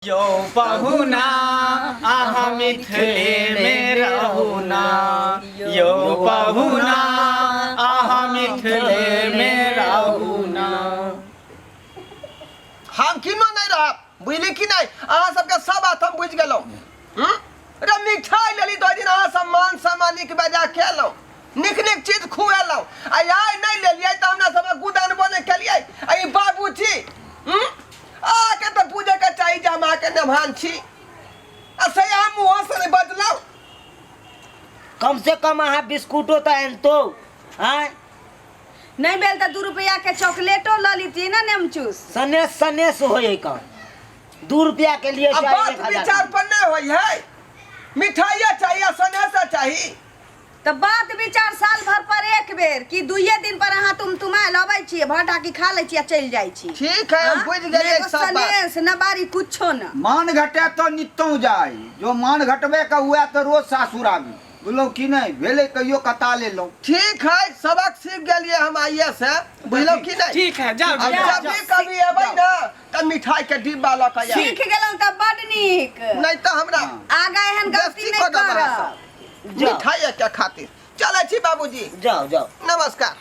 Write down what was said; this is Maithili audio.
यौ पहुना अहाँ मिथिले मे रहू ना, यौ पहुना अहाँ मिथिले मे रहू ना। हम किनो नहीं रहब, बुझली कि नहीं? अहाँ सबके सब बात हम बुझि गेलहुँ। हम्म? रे मिठाई लेली तो दिन अहाँ सब मान सम्मान नीक बेजा खेलहुँ, नीक नीक चीज खुएलहुँ, आ आइ नहीं लेलियै तऽ हमरा सबके गुदानबो नहि केलियै। आ ई बाबूजी, हम्म? अहाँके तऽ बुझैके चाही जे हम अहाँके नेभान छी, आ से अहाँ मुँहोसँ नहि बजलहुँ। कम से कम अहाँ बिस्कुटो तऽ आनितो आँय। नहीं भेल तऽ 2 रुपया के चॉकलेटो लऽ लीतियै ने नेमचूस। सनेस सनेस होइ है काम, 2 रुपया के लिए आ चाही बात 1000 विचार पर नहीं होइ है, मिठाइया चाहिए आ सनेसा चाही। तऽ बात विचार साल भर पर एक बेर कि दुइये दिन पर अहाँ तुम तुमायल अबै छियै, भर ढाकी खा लै छियै आ चलि जाइ छी। ठीक है, हम हाँ? बुझि गेलियै ने एगो सब बात। सनेस न बारी कुछो न। मान घटे तऽ नित्तों जाइ, जो मान घटबे के हुए तऽ रोज सासुर आबी, बुझलहुँ कि नहि? भेलै कहियो कता लेलहुँ। ठीक है, सबक सीख गेलियै हम आइए से, बुझलहुँ कि नहि? ठीक है, जाउ, अब जाउ, जब जाउ। भी कभी एबै ने तऽ मिठाई के डिब्बा लऽ कऽ आयब। सीख गेलहुँ तऽ बड नीक। नहि तऽ हमरा आगा एहन गलती बेइज्जती नहि कऽ देब अहाँ करब। सब। मिठाई के खातिर। चलै छी बाबूजी। जाओ जाओ। नमस्कार।